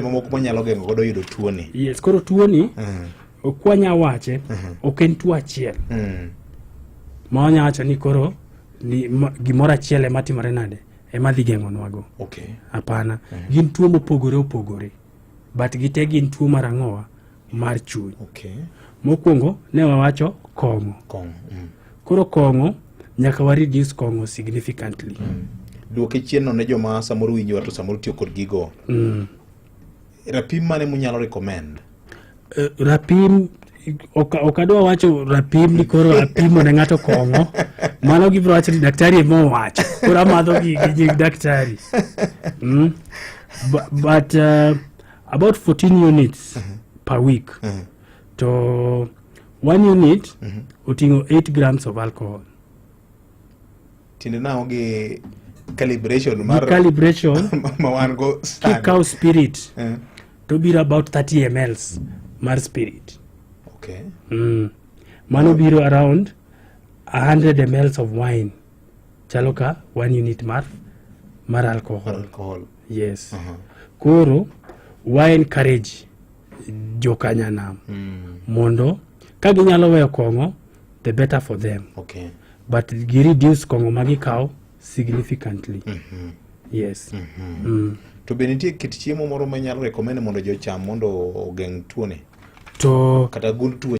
Mamoko manyalo geng'o godo yudo tuoni. Yes, koro tuoni ok wanya wache, ok en tuo achiel ma wanya wacho ni koro ni gimoro achiel ema timore nade ema dhi geng'onwago. Hapana, gin tuo mopogore opogore, but gite gin tuo mar ang'owa mar chuny. Mokwongo ne wawacho kong'o. Kong'o. Koro kong'o nyaka wa reduce kong'o significantly. Duoke chien no ne joma samoro winjowa to samoro tiyo kod gigo. Rapim mane munyalo recommend? Rapim ok adwa wacho rapim ni koro apimo ne ng'ato kong'o, mano gibiro wacho ni daktari ema owacho, koro amadho gi nying daktari. But about 14 units per week, to one unit oting'o 8 grams of alcohol. Tiende nang'o gi calibration gi mar calibration ma wan go sani? Kikawo spirit to biro about 30 mls mar spirit. Mano biro around 100 mls of wine, chalo ka one unit mar alcohol. Alcohol. Yes. Koro wa encourage jokanyanam mondo ka ginyalo weyo kong'o, the better for them, but gi reduce kong'o ma gikawo significantly. Yes. To be nitie kit chiemo moro ma inyalo recommend mondo ji ocham mondo ogeng' tuoni To kata gund tuo?